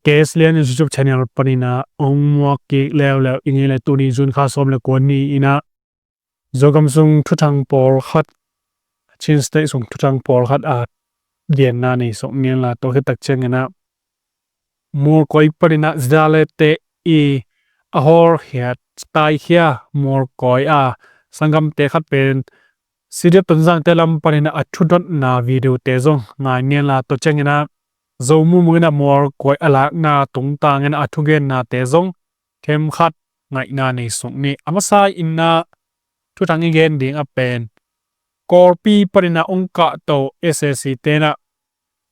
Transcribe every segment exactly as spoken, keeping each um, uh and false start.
K S Lian in YouTube channel panin ah hong muak kik leuleu ing ei. Tuni June kha sawm le kua ni in ah Zogam sung thuthang pawlkhat, Chin State sung thuthang pawlkhat a genna nei sawk ni la. Tua khit tak ciangin ah Mualkoi panin ah Zalete i a hawlkhia, taikhia Mualkoi a sanggamte khat pen C D F Tonzangte lam panin ah a thudotna video te zong ngai ni la. Tua ciangin ah Zo Mung Mung in ah Mualkoi a lakna tungtangin ah a thugennate zong themkhat ngaihna nei sawk ni. A masa in ah thuthang i gen ding a pen Kawlpi panin ah hong kahto S A C te in ah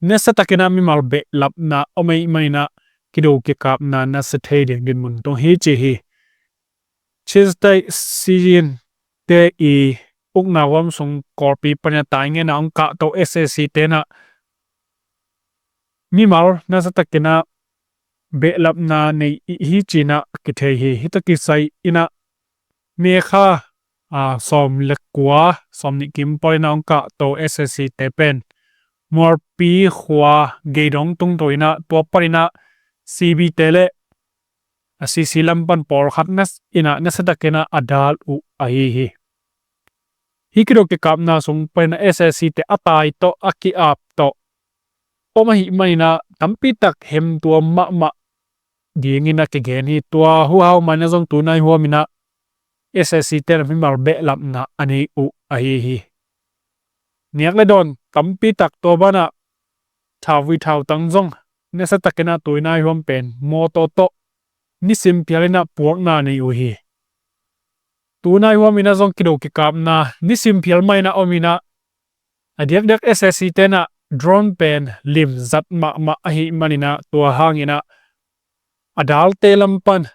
nasiatakin ah mimal behlapna om ahih manin ah kido kikapna nasia thei ding dinmun tung hi ci hi. Chin State Sijin te i ukna huam sung Kawlpi panin ah taingenna hong kahto S A C te in ah mimal nasiatakin ah behlapna nei hi ci-in ah kithei hi. Hih tawh kisai in ah May kha, ah, sawm le kua, sawm nih kim pawl in ah hong kahto S A C te pen Mualpi khua Geidong tung to in ah, tua panin ah C B te le a C C lam pan pawlkhat na, in ah nasiatakin ah a dal uh ahi hi. Hih kido kikapna sung panin ah S A C te a tai tawh, a ki-ap tawh om ahih manin ah tampi tak hemtuam mahmah dingin ah kigen hi. Tua huhau manin ah zong tunai huamin ah S A C te in ah mimal behlapna a nei uh ahi hi. Niak le dawn tampi tak, tua banah thauvui thautang zong nasiatakin ah tunai huam pen mawtaw tawh nisim phialin ah puakna nei uh hi. Tunai huamin ah zong kido kikapna nisim phial mah in ah omin ah, a diakdiak S A C te in ah drone pen limzat mahmah ahih manin ah, tua hangin ah a dalte lam pan,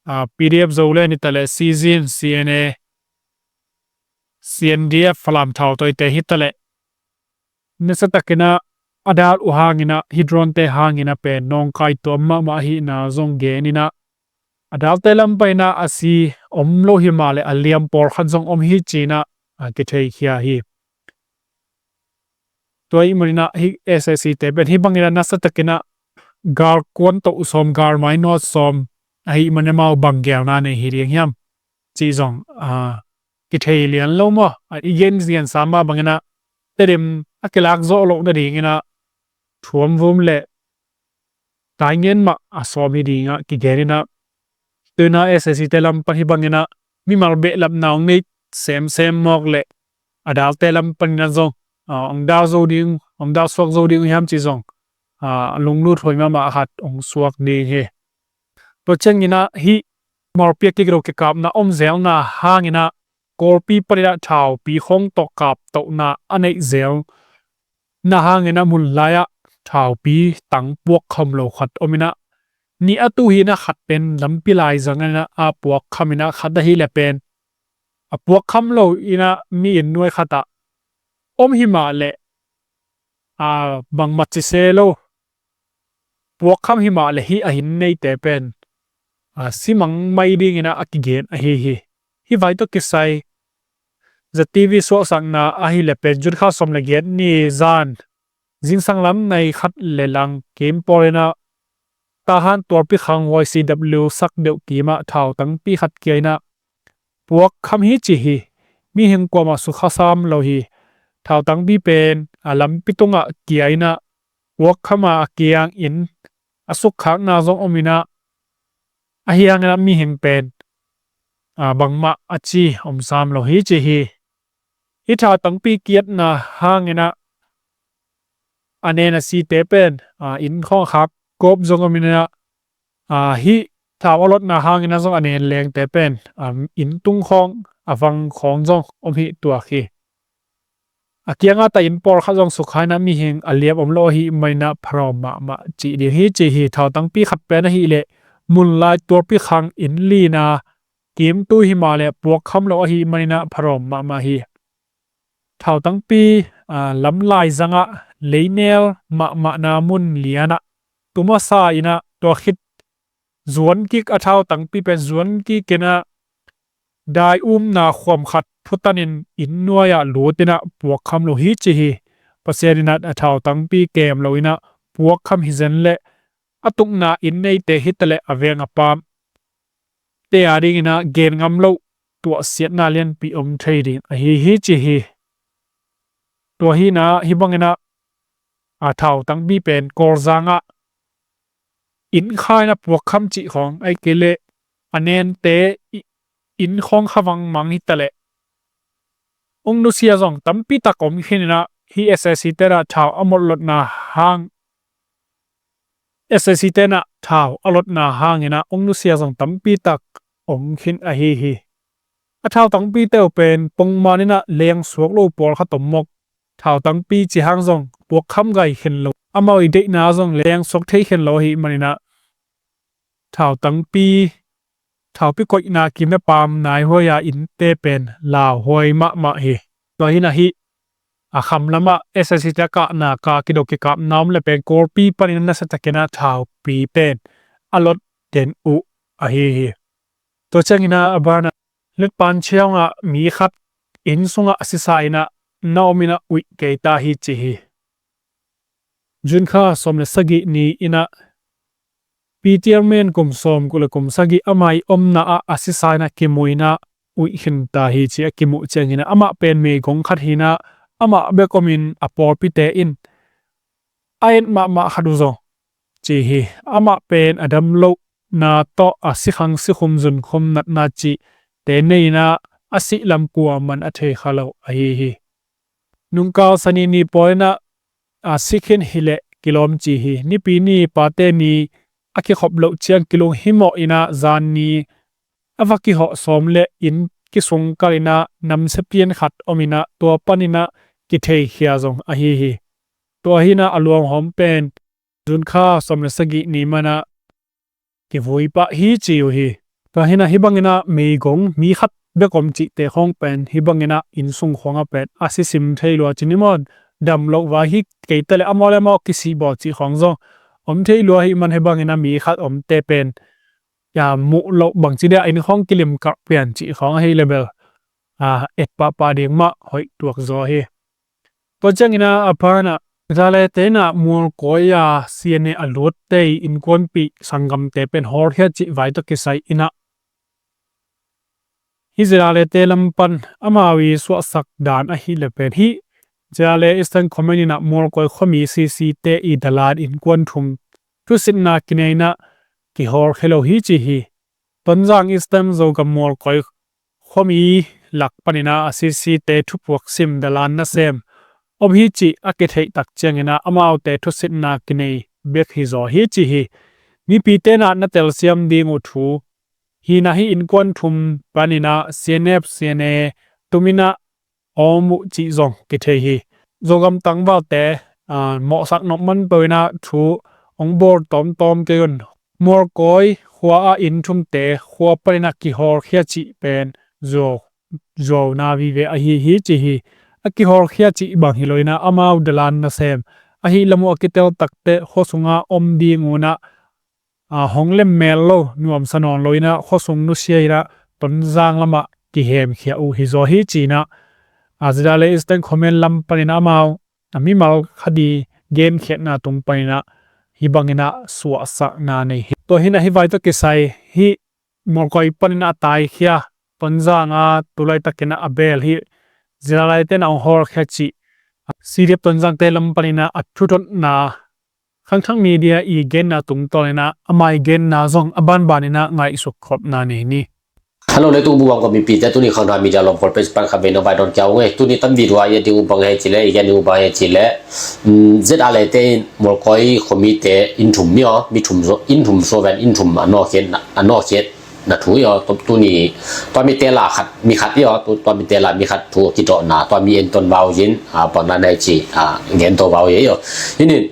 ah, P D F Zoland hi ta leh, Sijin, C N A, C N D F Falam thautawite hi ta leh, nasiatakin ah a dal uh hangin ah, hih drone te hangin ah pen nawngkaituam mahmah ahihna zong genin ah, a dalte lam panin ah a si om lo hi mah leh a liam pawlkhat zong om hi ci-in ah, a kitheikhia hi. Tua ahih manin ah hih S A C te pen hih bangin ah nasiatakin ah gal kuan toh sawm, gal mainawt sawm ahih manin amau bang geelna nei hi ding hiam cih zong, ah, kithei lian lo maw? Ah, i gen, i gensa mah bangin ah Tedim a kilak zawh loh nadingin ah thuamvum le taingen mah a sawm hi ding ah kigen in ah, tu-in ah S A C te lam pan hih bangin ah mimal behlapna hong nei semsem mawk leh a dalte lam panin ah zong, ah, hong dal zo ding, hong dal suak zo ding uh hiam cih zong, ah, lunglut huai mahmah khat hong suak ding hi. Tua ciangin ah hih Mualpi a kido kikapna om zelna hangin ah Kawlpi panin ah thaupi khawng tawh kaptohna a neih zelna hangin ah mun lai-ah thaupi tang puakkham lo khat omin ah, nih a tuh hi-in ah khat pen lampi laizang in ah a puakkham in ah, khat ahih leh pen a puakkham lo in ah mi inn nuai khat ah om hi mah leh, a, bangmah ci se lo, puakkham hi mah leh hih a inn neite pen, a, si mangmai dingin ah a kigen ahi hi. Hih vai tawh kisai Z T V suahsakna ahih leh pen June kha sawm le giat ni zan zingsang lam nai khat le lang kim pawl in ah Tahan tualpi khang huai C W sak deuh kim ah thautangpi khat kia in ah puakkham hi ci hi. Mihing kuamah sukha sam lo hi. Thautangpi pen a lampi tungah kia in ah puakkham a, a kiang inn a sukkhakna zong omin ah, ahi hangin ah mihing pen, a, bangmah a ci om sam lo hi ci hi. Hih thautangpi kiatna hangin ah a nen a site pen, a, inn khawng khak kawp zong omin ah, a, hih thau a lotna hangin ah zong a nen lengte pen, a, inn tung khawng a vang khawng zong om hi tuak hi. A kiangah ta inn pawlkhat zong sukha in ah mihing a liam om lo ahih manin ah phalawm mahmah cih ding hi ci hi. Thautangpi khat pen ahih leh mun lai tualpi khang inn lina kimtu hi mah leh puakkham lo ahih manin ah phalawm mahmah hi. Thautangpi, a, lam laizangah leinel mahmahna mun lianah tu masa in ah tua khit zuan kik, a thautangpi pen zuan kik in ah dai umna khuam khat phutanin inn nuai-ah lut in ah puakkham lo hi ci hi. Pasian in ah a thautangpi kem lo in ah puakkham hi zen leh a tukna inn neite hitaleh a veng a pam te a dingin ah gen ngam loh tuahsiatna lianpi om thei ding ahi hi ci hi. Tua hi in ah hih bangin ah a thau tangpi pen Kawlzang ah inn khaina puakkham cih khawng, ahih kei leh a nente i-, inn khawng kha vangmang hitaleh ong nusia zong tampi tak om khin in ah, hih SAC te in ah thau a mawlh lotna hang, SAC te in ah thau a lotna hangin ah ong nusia zong tampi tak om khin ahi hi. A thau tangpi te uh pen pongman in ah lengsuak lo pawlkhat om mawk. Thau tangpi ci hang zong puakkham gai khin lo, amau i deihna zong lengsuak thei khin lo ahih manin ah thau tangpi, thaupi koihna kimna pam nai huai a innte pen lauhuai mahmah hi. Tua hi in ah hih a kham lamah SAC te a kahna ka kidok kikapna om le pen Kawlpi panin a nasiatakin ah thaupi pen a lot den uh ahi hi. Tua ciangin ah a banah Letpan Chiang ah mi khat inn sungah a sisa in ah na om in ah uih kei ta hi ci hi. June kha sawm le sagih ni in ah Peter Men kum sawmguk le kum sagih ama i omna ah a sisa in ah kimu in ah uih khin ta hi ci a kimuh ciangin ah amah pen meigong khat hi in ah amah bek om in a pawlpite in a et mahmah khat uh zaw ci hi. Amah pen a dam lohna tawh a sikhang sikhum zunkhum natna cihte nei in ah a sih lam kuaman a thei kha lo ahi hi. Nungkal Sani ni pawl in ah a si khin hileh kilawm ci hi. Nipi ni Pate ni a kikhop loh ciang kilunghimawh in ah zan ni a va kihawh sawm le inn kisung kal in ah namsia pian khat om in ah tua panin ah kitheikhia zong ahi hi. Tua hi in ah a luanghawm pen June kha sawm le sagih ni man ah kivui pah hi ci uh hi. Tua hi in ah hih bangin ah meigong mi khat bek om cihte khawng pen hih bangin ah inn sung khawng ah pen a sisim thei lua ci ni maw, dam loh vai hi kei ta leh a maw le maw kisih bawl cih khawng zong om thei lua ahih man hih bangin ah mi khat omte pen a muh loh bangci dia inn khawng kilim karh pian cih khawng ahi leh bel a et pahpah ding mah hoih tuak zaw hi. Tua ciangin ah a banah Zalete in ah Mualkawi a CNA a lutte i innkuanpih sanggamte pen hawlkhia cih vai tawh kisai in ah hih Zalete lam pan amau i suahsak dan ahih leh pen hih Zale Eastern Command in ah Mualkawi khuami CC te i dalan innkuan thum thusitna kinei in ah kihawlkhia lo hi ci hi. Tonzang Eastern Zogam Mualkawi khuami lak panin ah a CC te thupuak sim dalan nasem om hi cih a kitheih tak ciangin ah amaute thusitna kinei bek hi zaw hi ci hi. Mipite in ah na telsiam ding uh thu hi in ah hih innkuan thum panin ah CNF CNA tum in ah om uh cih zong kithei hi. Zogam tangvalte a mawhsak nop man peuh in ah thu hong bawl tawmtawm kei un. Mualkawi khua ah inn thumte khua panin ah kihawlkhia cih pen zuau, zuauna vive ahi hi ci hi. A kihawlkhia cih bang hi lo in ah amau dalan nasem ahih lam uh a kitel takteh khua sungah om ding un ah a hong lemmel lo, nuamsa nawn lo in ah khua sung nusia in ah Tonzang lamah kihemkhia uh hi zaw hi ci in ah a Zale Eastern Command lam panin ah amau a mimal khat i genkhiatna tung panin ah hih bangin ah suahsakna nei hi. Tua hi in ah hih vai tawh kisai hih Mualkawi panin ah a taikhia Tonzang a tulaitakin ah a beel hih Zalete in ah hong hawlkhia cih CDF Tonzangte lam panin ah a thutotna Khangthak Media i genna tungtawn in ah amah i genna zong a banban in ah ngaihsuk khopna nei ni. Hello, leitung bup a om mipite, tuni Khangthak Media lawmkol page pan khat vei na vai dawn kia ung ei. Tuni tam video a i et ding uh bang hiam cih leh, i gen ding uh bang hiam cih leh, um, Zalete in Mualkawi khuamite inn thum mi aw, mi thum zaw, inn thum suah ven, inn thum a nawkhiat, a nawkhiatna thu hi aw. Tuni tua mite la khat, mi khat hi aw, tu-, tua mite la mi khat thu kidawhna, tua mi en ton vau in, a, bang na nei ci, a, gen to vau hi aw. Hih in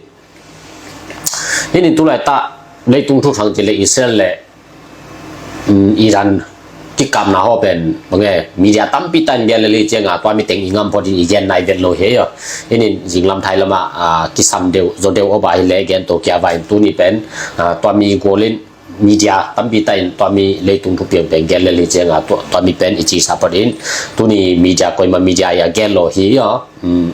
Hih in tulaitah leitung thuthang cih leh Israel le, um, Iran kikapna haw pen bang e, media tampi ta in gen lel hi ciangin tua mi teng i ngam phot in i gen nai vet lo hi aw. Hih in zinglam thai lamah, ah, kisam deuh zaw deuh aw bang hi leh gen to kia vai in tuni pen, ah, tua mi gual in media tampi ta in tua mi leitung thupiang pen gen lel hi ciangin tua, tua mi pen i cisa phot in tuni media koima media i a gen lo hi aw. Um,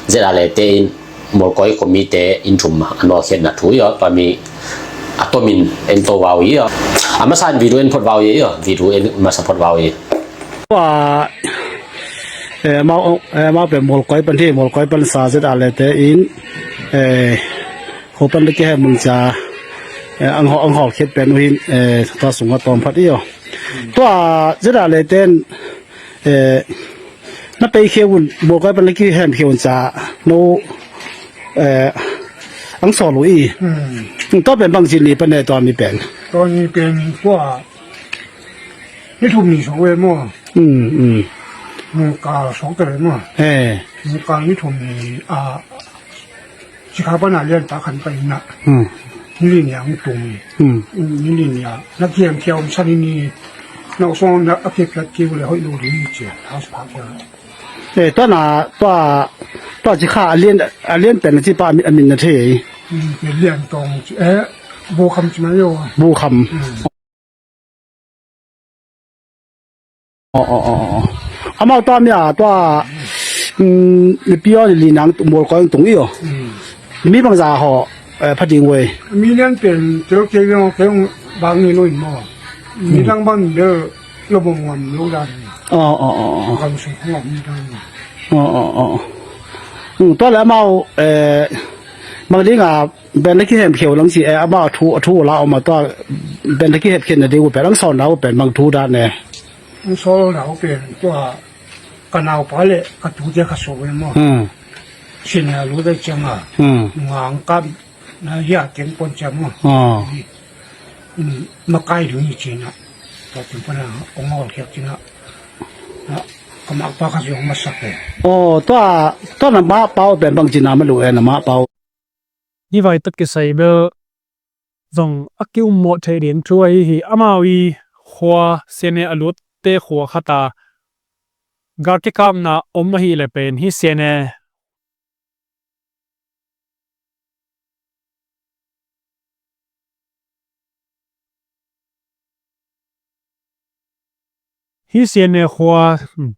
Zalete in Mualkawi khuamite inn thum a nawkhiatna thu hi aw, tua mi A tomin en to vau hi a. A masa in video en phot vau hi a, video en masa phot vau hi. Tua, eh, mau, eh, mau pen Mualkoi pan hi, Mualkoi pan sa Z R le te in, eh, ho pan le kihem mun cia, eh, ang ho, ang ho khiat pen uh hin, eh, tua sungah tawm phat hi a. Tua Z R le ten, eh, na pei kheu un, Mualkoi pan le kihem kheu un cia, no, eh, ang sawl uh hi. Hmm. Tua pen bang ci ni pan ne tua mi pen. Tua ni pen tua, ni thum ni sawk ve maw. Hmm, hmm. Nungkal sawk ta ve maw. Eh. Nungkal ni thum ni, a, Cikha pana lian ta khan ka ina. Hmm. Nili nia ang tung. Hmm. Nili nia. Na kiam kiam sani ni. Na usong na a kiam kiam kiam le hoi lu ni che. House park ya. Eh, tua na, tua, tua Cikha a lian, a lian pen na ci pa a min, a min na thei. Hmm, ke lian tong ci. Eh, Bu Kham ci ma yo. Bu Kham. Hmm. Aw, aw, aw, aw. Amau tua mi a tua, mm, mipi aw li nang Mualkoi tung i aw. Mm. Mi bangza haw, eh, pha ding uh ei. Mi lian pen tel kei liang kei bang ni lo in maw. Mi dang bang de lo bom ngam lo dan. Aw, aw, aw, aw. Gam sung ngam mi dan. Aw, aw, aw. Mm, tua le amau, eh, bang ding a Ben le kihem kheu lang ci, eh, amah a thu, a thu la om a tua, Ben le kihem khiatna ding uh pen, ang sawlna uh pen, bang thu dan e. Ang sawlna uh pen, tua, ka naupa le, ka tute ka sawlna maw. Hmm. Senior lu dai ciang a. Hmm. Ngang kam, na hia keng pon ciang maw. Ah. Hmm, makai ding ni cina. Tua tin pana, ong ol khiak cina. Na, ka makpa ka ziong masak e. Oh, tua, tua na makpa uh pen bang cina ma lu e na makpa uh. Hih vai tawh kisai bel zong a ki-ummawh theih ding thu ahi hi. Amau i khua C N A a lutte khua khat a gal kikapna om ahih leh pen hih C N A, hih C N A khua, hmm,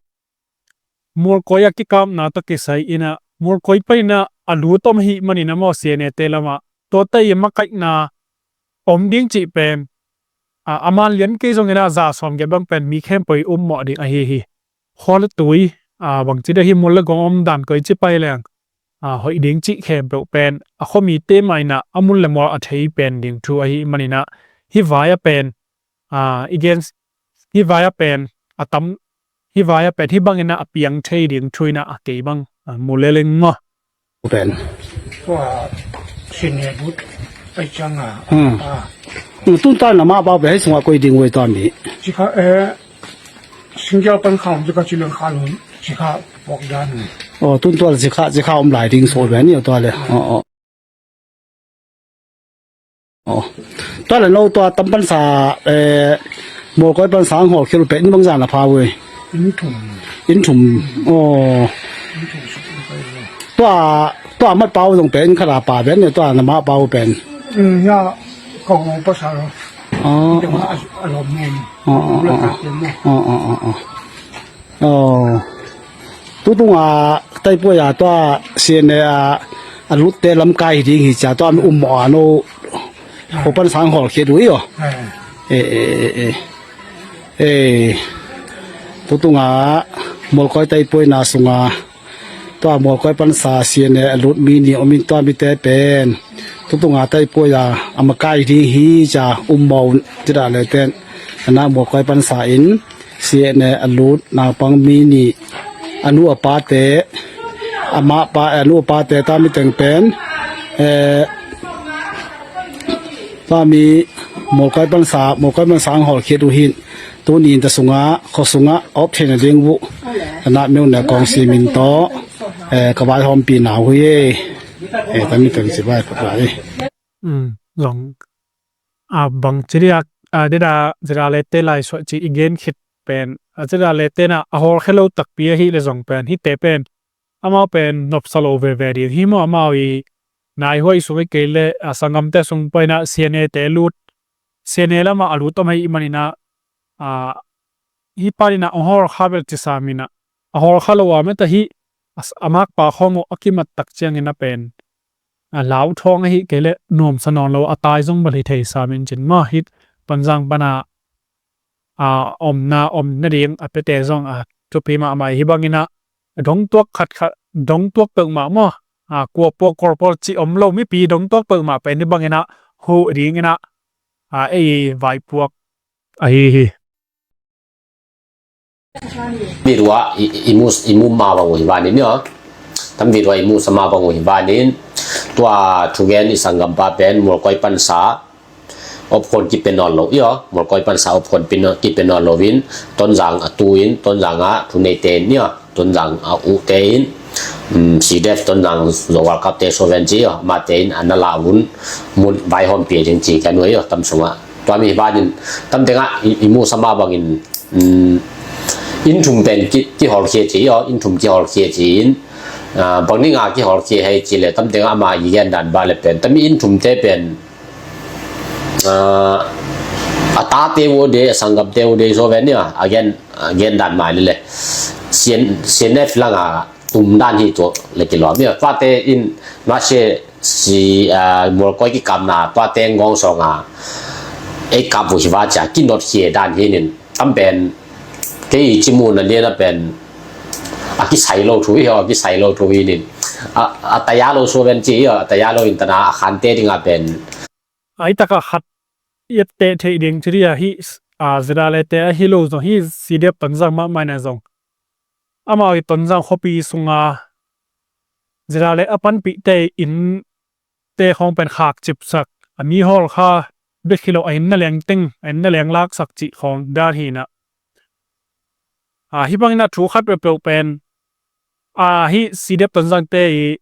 Mualkoi a kikapna tawh kisai in a, Mualkoi panin a a lut om ahih manin a maw C N A te lamah tuate i makaihna om ding cih pen, a, a man lian kei zongin a za sawmgiat bang pen mi khempeuh i ummawh ding ahi hi. Khua le tui, a, bangci ding hih mual le gong om dan koi ci pai leng, a, hoih ding cih khempeuh pen a khuamite mah in a, a mun le mual a thei pen ding thu ahih manin a, hih vai a pen, a, i gen, hih vai a pen a tam, hih vai a pen hih bangin a piang thei ding thu in a kei bang, a, mu leleng maw. Pen. Tua senior but ai ciang a. Hmm. A. Hmm, tun tua na mah pau pen hei sungah koi ding uh ei tua mi. Cikha, eh, single pan kha om cikha ci leng kha lun, cikha puak dan. Oh, tun tua cikha, cikha om lai ding so pen ni tua le. Oh, oh. Oh. Tua le no tua tam pansa, eh, Mualkoi pansa ang hawlkhia uh pen inn bangzah na pha uh ei. Inn thum. Inn thum. Oh. Inn thum suk inn pai lo. Tua, tua mat pau zong pen inn khat a pha pen ne tua na mah pau pen. Mm, ya, ko pasal. Oh. Tua a, a lom ni. Oh, oh, oh, oh. Tua ka pen mo. Oh, oh, oh, oh. Aw. Tutung a taipuai a tua C N A a, a lutte lamkai hi ding hi cia tua mi ummawh a no. Ko pan sang hawlkhiat uh hi aw. Eh, eh, eh, eh. Eh. Tutung a Mualkoi taipuaina sunga tua Mualkoi pansa C N A a lut mi nih om in tua mite pen tutung a taipuai a a makai hi ding hi cia ummawh un. Tidaleh ten a na Mualkoi pansa in C N A a lut naupang mi nih, a nu a pate, amah pa, a nu a pate tua mi teng pen, eh, tua mi Mualkoi pansa, Mualkoi pansa ang hawlkhiat uh hi. Tuni in ta sungah, khua sungah a op theihna ding uh, a na meu ne kawng simin tawh, eh, ka vaihawmpihna uh hi. Eh, ta mi teng ci vai phat lai. Mm, zong a bangci dia, a, dida, dida lete lai suah ci i gen khit pen, a, dida lete na a hawlkhia lo takpi ahih leh zong pen, hihte pen amau pen nopsa lo veve ding hi maw, amau i naihuai sung i kei leh, a, sanggamte sung paina C N A te lut, C N A lamah a lut om ahih manin a, a, hih panin a hong hawlkhia bel ci sa min a, a hawlkhia lo a mete hih, a, a makpa khawng uh a kimat tak ciangin a pen a lau thawng ahi kei leh nuamsa nawn lo a tai zong bel hi thei sam in cin maw, hih Tonzang pana a omna om nading a piate zong a thupi mahmah hi bangin ah dongtuak khatkhat, dongtuak peuhmah maw, a kuapua korpua cih om lo mipi dongtuak peuhmah pen hi bangin ah huh dingin ah a ei vaipuak ahi hi. Tam video ah i, i, i mu, i mu ma bang uh hi vanin, io. Tam video ah i mu sa ma bang uh hi vanin. Tua thugen i sanggampa pen Mualkoi pansa opkhuan kipe nawn lo, io. Mualkoi pansa opkhuan kipe nawn lo in Tonzang a tu in, Tonzang a thu neite in, io. Tonzang a uhte in, um, C D F Tonzang Zo World Cup te so ven ci, io. Amate in a na la un mun vaihawm pia ding ci ka nuai, io. Tam sungah Tua mi hi vanin, tam tengah i, i mu sa ma bangin, um, inn thum pen ki, kihawlkhia ci, io, inn thum kihawlkhia ci in, ah, bang ninga kihawlkhia hei ci leh tam tengah ama i gen dan ba leh pen, tami inn thumte pen, ah, a tate uh de, a sanggamte uh de, so ven nia, a gen, a gen dan mai leh leh. C N, C N F langa tum dan hi tua le kilawm. Io, tuate in, nuasia si, ah, Mualkoi kikapna, tuate ngawng sawnga ei kap uh hi va cia, kinotkhia dan hi nin, tam pen, kei i ci muhna liana pen, a kisai lo thu hi, io, a kisai lo thu hi nin. A, a taya lo so ven ci, io, a taya lo in tana, a khante dinga pen. Ai taka khat i et teh theih ding ci dia hih, a, Zedale te ahi lo zong hih C D F Tonzang mahmah ina zong. Amau i Tonzang khuapi sunga Zedale a panpihte innte khawng pen khak cipsak, a mi hawlkha bek hi lo a inn na leng teng, a inn na leng laksak cih khawng dan hi na. A, hih bangin a thu khat peuhpeuh pen, a, hih C D F Tonzangte i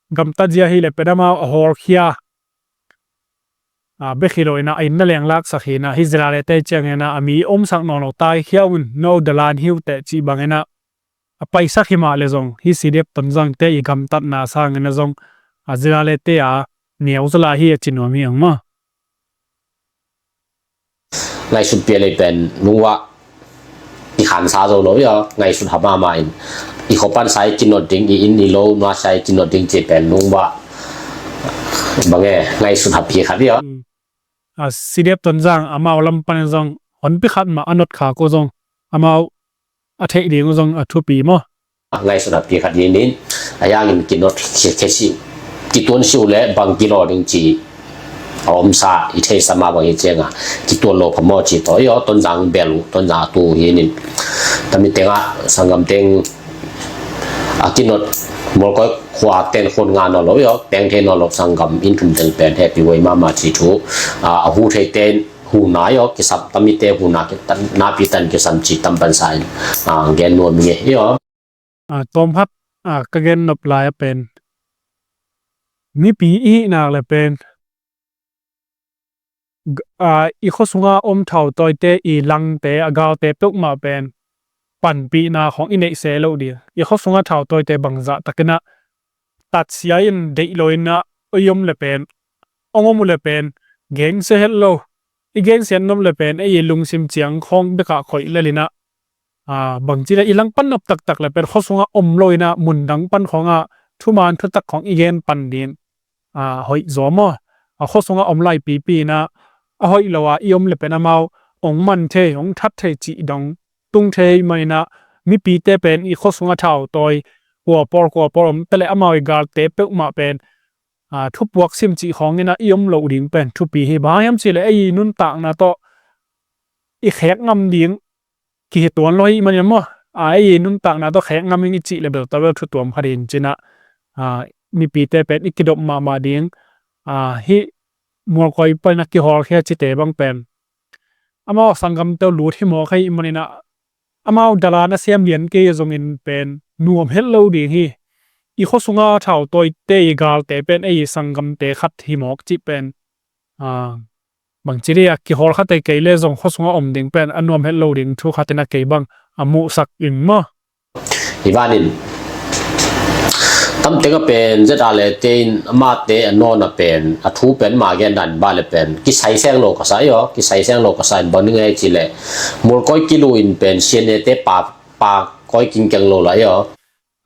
gamtat zia hi leh pen amau a hawlkhia, a, bek hi lo ina a inn na leng laksak hi na, hih Zedale te ciangin a mi omsak nawn lo tai khia un, no dalan hi uh teh cih bangin a, a paisak hi mah leh zong, hih C D F Tonzangte i gamtatna sangin a zong, a, Zedale te a neu zaw lai hi a ci nuam hi ang maw. Ngaihsut pia lei pen lungvah i khansa zo lo, io, ngaihsut ha mahmah in. I khuapansa i kinot ding, i inn i lo nuasia i kinot ding ci pen lungvah. Bang e, ngaihsut ha pi khat, io. Mm. A, C D F Tonzang amau lam panin zong honpi khat mah a not kha ko zong amau a theih ding uh zong a thupi maw. Ngaihsut a pi khat hi nin, a hiangin kinot khia, khia si, kituan si uh leh bang kilaw ding ci a omsa i theihsa mah bang hi cianga, kituan lo phamawh ci tawh, io, Tonzang bel uh, Tonzang a tu uh hi nin. Tami tengah sanggam teng a kinot, Mualkoi khua ten khun nga nawn lo, io, peng thei nawn lo sanggam inn thum teng pen hehpih huai mahmah ci thu, a, a hu thei ten huna, io, kisam, tamite huna, ki, tan, napi tan kisam ci tam pansa in, a, gen nuam ing e, io. A, tawm khat, a, ka gen nop lai a pen, mipi i hih nak leh pen, g-, a, i khua sunga om thautawite, i langte, a galte peuhmah pen panpihna khawng i neih se lo ding. I khua sunga thautawite bangzah takin a tatsia in deih lo in a, oi om leh pen, ong om uh leh pen, gensia het lo. I gensia nop leh pen, ei i lungsim ciang khawng bekah khoih lel in a, a, bangci leh i langpan nop taktak leh pen, khua sunga om lo in a, mundang pan khawngah thuman thutak khawng i gen pan ding, a, hoih zaw maw. A, khua sunga om lai pipi in a, a hoih lo a i om leh pen amau ong man thei, ong that thei cih dong tung thei man in a, mipite pen i khua sunga thautawi kuapawr kuapawr om ta leh amau i galte peuhmah pen, a, thupuak sim cih khawng in a i om loh ding pen thupi hi. Bang hang hiam cih leh ei i nuntakna tawh i khek ngam ding kihi tuan lo hi man in maw. A, ei i nuntakna tawh khek ngam ing i cih leh bel tawh bel thu tuam khat in cin a, a, mipite pen i kidop mahmah ding. A, hih Mualkoi pan a kihawlkhia cite bang pen amau sanggamte uh lut hi mawk hi man in a, amau dalan a siam lian kei zongin pen nuam het lo ding hi. I khua sunga thautawite i galte pen ei i sanggamte khat hi mawk cih pen, a, bangci dia kihawl khat ei kei leh zong khua sunga om ding pen a nuam het lo ding thu khat in a kei bang a muhsak ing maw. Hi vanin, tam teng a pen Zedale te in amate a nawn a pen, a thu pen ma gen dan ba leh pen kisai seng lo ka sa, io, kisai seng lo ka sa in bang ding ei cih leh Mualkoi kilu in pen C N A te pa, pa koi kingkeng lo lai, io.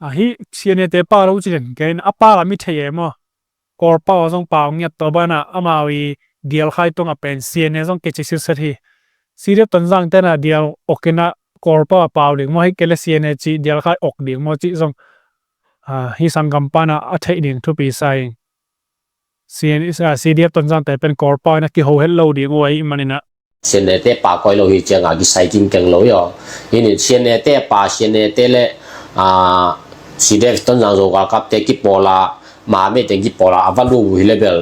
A, hih C N A te pau lo ci den kei in a pau a mi thei e maw. Kawlpau a zong pau ngiat, tua banah amau i dialkhai tungah pen C N A zong kici sitset hi. C D F Tonzang tenah dial ok inah Kawlpau a pau ding maw, hi kei le C N A cih dialkhai ok ding maw cih zong, a, hih sanggam panah a theih ding thupi sa ing. C N, a, C D F Tonzang te pen Kawlpau inah kiho het lo ding uh ahih maninah. C N A te pa koi lo hi cianga kisai kingkeng lo hi aw. Hinin C N A te pa, C N A te le, a, C D F Tonzang Zo galkapte kipawla, Mahamei teng kipawla a va lu uh hi le bel,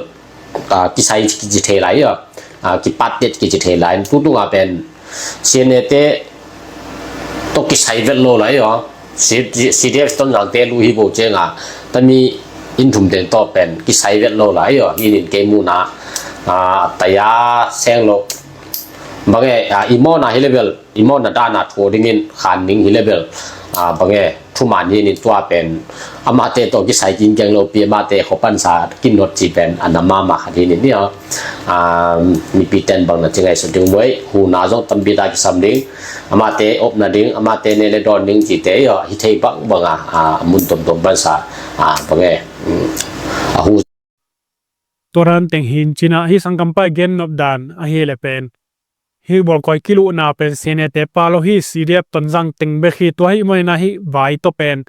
a, kisai kici thei lai hi aw. A, kipat det kici thei lai. Tutunga pen C N A te tawh kisai vet lo lai hi aw. C-, C-, C D F Tonzang te lu hi bo cianga tami inn thum teng tawh pen kisai vet lo lai hi aw. Hinin kei muhna, a, taya seng lo. Bange, a, i mawhna hi le bel, i mawhna dana thu dingin khan ding hi le bel, a, bange, thuman hinin tua pen amate tawh kisai kingkeng lo pi, amate khuapansa kinot ci pen a na mahmah khat hinin hi aw. A, mipi ten bang na ci ngaihsut ding uh ei, huna zong tampi ta kisam ding, amate opna ding, amate ne le dawn ding cite hi aw, hi thei bangbanga, a, a mun tomtom pansa, a, bange, um, a hu. Tua dan teng hin cinah hih sanggam pa i gen nop dan ahih le pen, hih bawlkawi kiluhna pen C N A te pa lo hi, C D F Tonzang teng bek hi. Tua ahih maninah hih vai tawh pen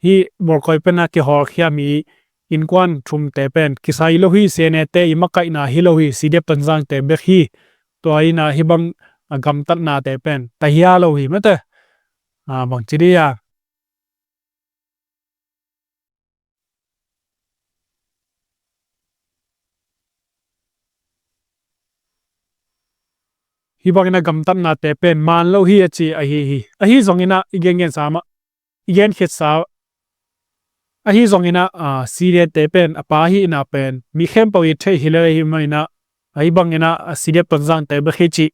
hih bawlkawi penah kihawlkhia mi innkuan thumte pen kisai lo hi, C N A te i makaihna hi lo hi, C D F Tonzang te bek hi. Tua inah hih bang a gamtatnate pen tahia lo hi mate. A, bangci dih a. Hih bangin a gamtatnate pen man lo hi a ci ahi hi. Ahi zongin ah i gengensa mah, i genkhitsa, ahi zongin ah, a, C D F te pen a pa ahihna pen mi khempeuh i theih hi le hi maninah, ahi bangin ah, a, C D F Tonzang te bek hi cih,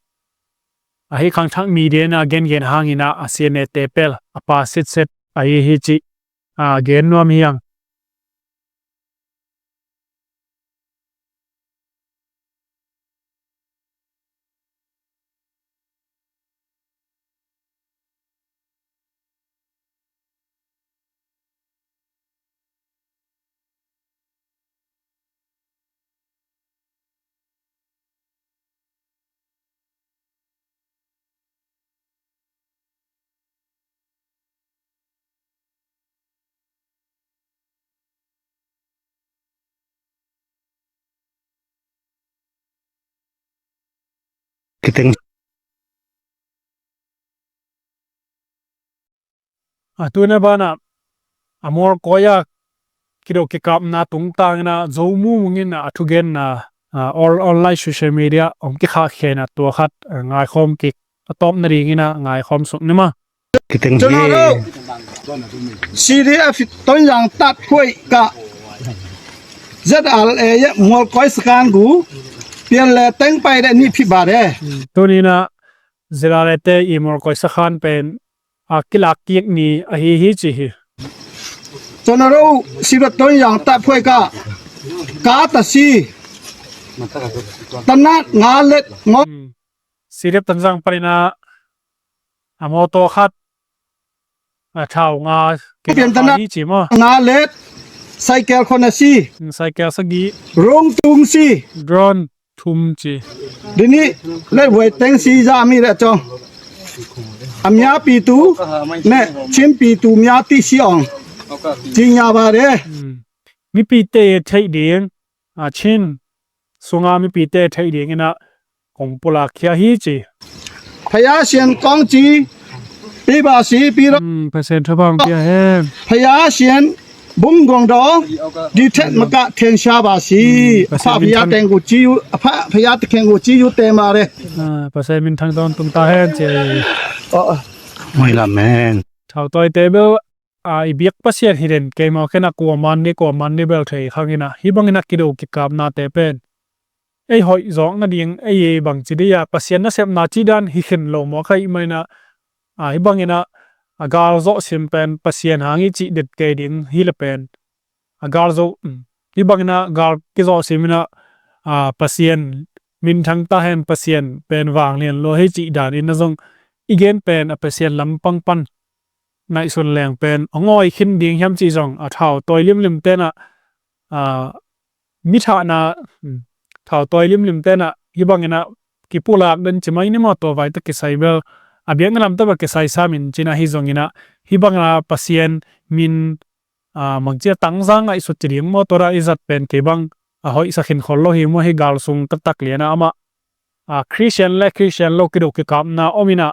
ahi khangthak mi dena gengen hangin ah, a, C N A te pel a pa sitset ahi hi cih, a, gen nuam hi ang. Kiteng. A, tuna banah a mawlkawi a kido kikapna tungtangin ah Zo Mung Mung in a thugenna, a, all, online social media hong kikhahkhia in ah tua khat, a, ngaikhawm kik, a tawp nadingin ah ngaikhawm suk ni maw. Kiteng hi. C D F Tonzang ตัดห้วย ka Z R A မွလ်ကွဲစခန်းကို ပြန်လည်သိမ်းပိုက်တဲ့နေ့ဖြစ်ပါတယ်. Tuni in ah Z R A te i mawlkawi sakhan pen a kilak kik ni ahi hi ci hi. ကျွန်တော်တို့ စီးပွားရေး တောင်ယာ တပ်ဖွဲ့က ကားတစ်စီး၊ သေနတ်ငါးလက်၊ မော်- C D F Tonzang panin ah a mawtaw khat, a, thau nga, เปลี่ยน သေနတ် hi ci maw. ငါးလက်၊ ဆိုင်ကယ်ခုနှစ်စီး၊ อืม cycle sagih, drone သုံးစီး၊ drone thum ci. ဒီနေ့ လက်ဝယ်သိမ်းဆည်းရမိတဲ့အကြောင်း အများပြည်သူနဲ့ ချင်းပြည်သူများသိရှိအောင် ကြေညာပါတယ်. Mipite theih ding, a, Chin sunga mipite theih dingin ah kong pulakkhia hi ci. ဘုရားရှင်ကောင်းချီးပေးပါစေ၊ ပြီးတော့ Pasian thupha hong pia hen. ဘုရားရှင်ဘုန်းတော် ဒီထက်မက ထင်ရှားပါစေ. Pasian အဖဘုရားသခင်ကို ကျေးဇူး၊ အဖဘုရားသခင်ကို ကျေးဇူးတင်ပါတယ်. A, Pasian minthang tawntung ta hen ci. Amen. Thautawite bel, a, i biak Pasian hi den, keimah khen a kuaman ni kuaman ni bel thei khangin ah hih bangin a kido kikapnate pen ei hoih zawk nading, ei bangci dih a Pasian nasepna cih dan hi khin lo mawk ahih manin ah, a, hih bangin ah a gal zawhsim pen Pasian hang hi cih det kei ding hi le pen a gal zawh, um, hih bangin ah gal kizawhsim in ah, a, Pasian minthang ta hen, Pasian pen vanglian lua hi cih danin ah zong i gen pen a Pasian lampang pan ngaihsun leng pen a ngawi khin ding hiam cih zong a thau tawi limlim tenah, a, mi thahna, um, thau tawi limlim tenah hih banginah kipulak den ci mai ni maw, tua vai tawh kisai bel a biakna lam tawh bel kisai sam in cinah, hih zonginah hih banginah Pasian min, a, mangcia tangzang ngaihsut ci ding maw, tua dah i zat pen kei bang a hoihsa khin khol lo hi maw, hih gal sung taktak lianah amah, a, Christian le Christian lo kido kikapna om inah,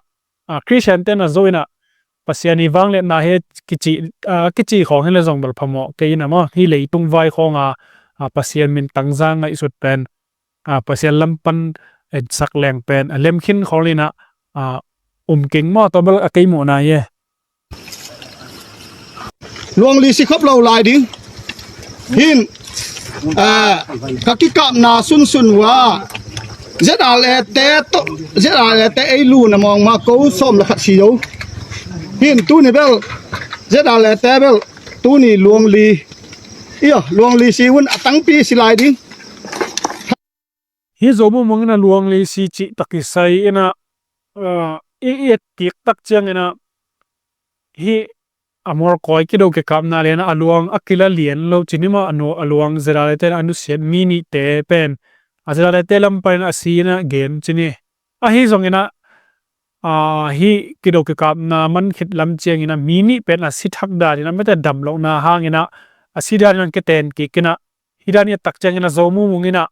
a, Christian tenah zo inah Pasian i vangliatna hi kici, a, kici khawng hi le zong bel phamawh kei inah maw, hih leitung vai khawnga, a, Pasian min tangzang ngaihsut pen, a, Pasian lam pan etsak leng pen a lem khin khol inah, a, um keng maw, tua bel a kei muhna hi e. Luangli si khop lo lai ding. Hin, a, ka kikapna sunsun uh ah Z R A te tawh, Z R A te ei lu na mawng mah ko sawm le khat si zo. Hin tuni bel Z R A te bel tuni luangli, io, luangli si un a tangpi si lai ding. Hih Zo Mung Mung inah luangli si cih tawh kisai inah, a, i, i et kik tak cianginah hih a mualkawi kido kikapna lianah a luang a kila lian lo ci ni maw, a nu, a luang Z R A te a nusiat mi nihte pen a Z R A te lam panin a si inah gen ci ni. Ahi zonginah, a, hih kido kikapna man khit lam cianginah mi nih pen a si thak daninah mete damlohna hanginah a si daninah kiten kik inah, hih dan i et tak cianginah Zo Mung Mung inah,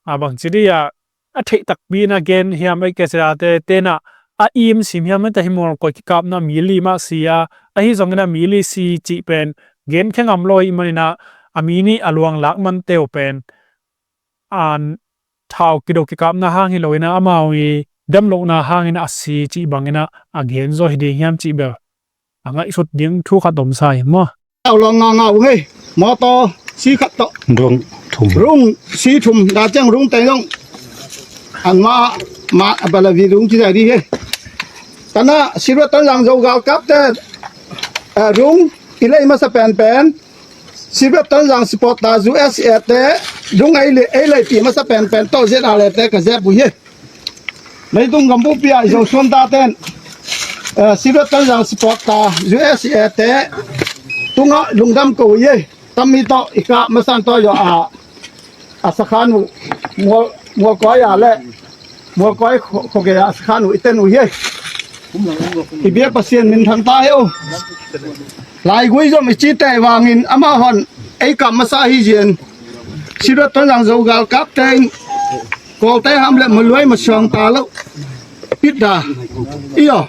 a, bangci dih a, a theih takpi inah gen hiam, ei ke Z R A te tenah a im sim hiam, mete hih mualkawi kikapna mi li mah si a, ahi zonginah mi li si cih pen gen khe ngam lo ahih maninah a mi nih a luang lak mante uh pen, a, thau kido kikapna hang hi lo inah amau i damlohna hanginah a si cih banginah a gen zaw hi ding hiam cih bel a ngaihsut ding thu khat om sa hi maw. Au lawng ngangau ngei. Mawtaw si khat tawh. Rung thum. Rung si thum. Dah ciang rung teng zong an mah, mah a balavi rung ci zai dih hi. Tanah Silver Tonzang Zo galkapte, eh, rung i lei masa penpen Silver Tonzang supporter U S A te rung ei lei, ei leipi masa penpen tawh Z R A te ka zep uh hi. Leitung gam bupi ah i Zo suan taten, eh, Silver Tonzang supporter U S A te tungah lungdam ko uh hi. Tammi tawh i kap masan tawh yo a, a sakhan uh mual, mualkawi a le mualkawi kho, khogei a sakhan uh i ten uh hi. I biak Pasian minthang ta hi uh. Laigui zom i cite vangin amah hon ei kap masa hi zian. Silver Tonzang Zo galkapte in Kawlte ham le maluai masuang ta lo. Pit da. Io.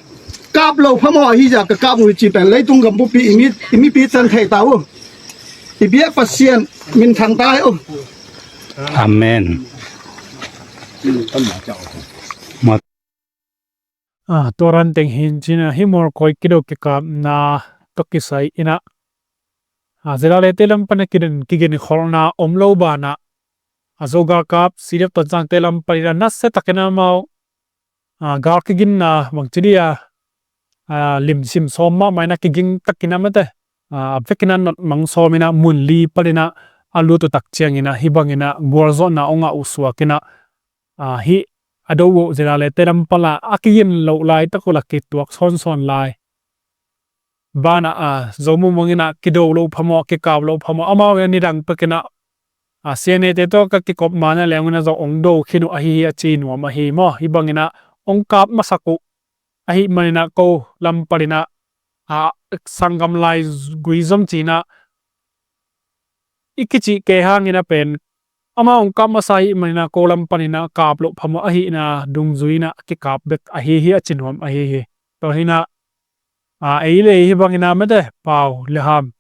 Kap lo phamawh ahi zia ka kap uh hi ci pen leitung gam bupi i mi, i mipi chan thei ta uh. I biak Pasian minthang ta hi uh. Amen. A, tua ran teng hin cinah hih mualkawi kido kikapna tawh kisai inah, a, Z R A te lam panah kigin, kigin kholna om lo banah a Zo galkap C D F Tonzangte lam paninah nasia takin amau, a, gal kiginna bangci dih a, a, limsim sawm mahmah inah kiging takinah mete, a, a vekinah notmang sawm inah mun li paninah a lut uh tak cianginah hih banginah gualzawhna ong a uh suak inah, a, hih a do uh Z R A te lam pala a kigin loh laitak uh la kituak sawnsawn lai. Banah, a, Zo Mung Mung inah kido loh phamawh, kikap loh phamawh, amau inah nidang pekinah, a, C N A te tawh ka kikop manah leng uh inah zong ong do khin uh ahi hi a ci nuam ahi maw. Hih banginah ong kap masak uh ahih maninah ko lam paninah, a, sanggam laigui zom cinah i kicih kei hangin a pen amah hong kap masa ahih maninah ko lam paninah kap loh phamawh ahihna dungzui inah a kikap bek ahi hi a ci nuam ahi hi. Tua hinah, a, ei le ei hih banginah mete pau le ham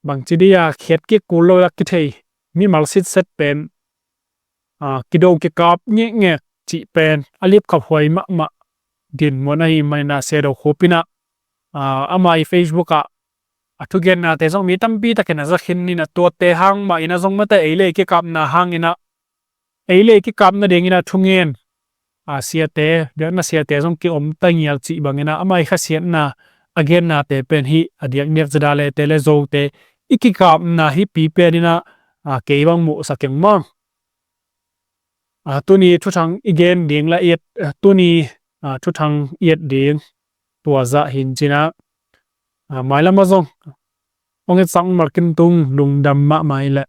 bangci dih a khiat kik kul lo a kithei mimal sitset pen, a, kido kikap ngekngek cih pen a lipkhaphuai mahmah dinmun ahih maninah Sia Do Khup inah, a, ama i Facebook ah a thugennate zong mi tampi takin a za khin inah tuate hang mah inah zong mate ei le ei kikapna hanginah ei le ei kikapna dinginah thungen, a, siate, biakna siate zong kiom ta ngial cih banginah ama i khasiatna a gennate pen hih a diakdiak Zadalete le Zote i kikapna hih pi pen inah, a, kei bang muhsak keng maw. A, tuni thuthang i gen ding la i et, a, tuni, a, thuthang i et ding tua zah hin cinah, Mailam ah zong hong etsak makin tung lungdam mahmah i leh.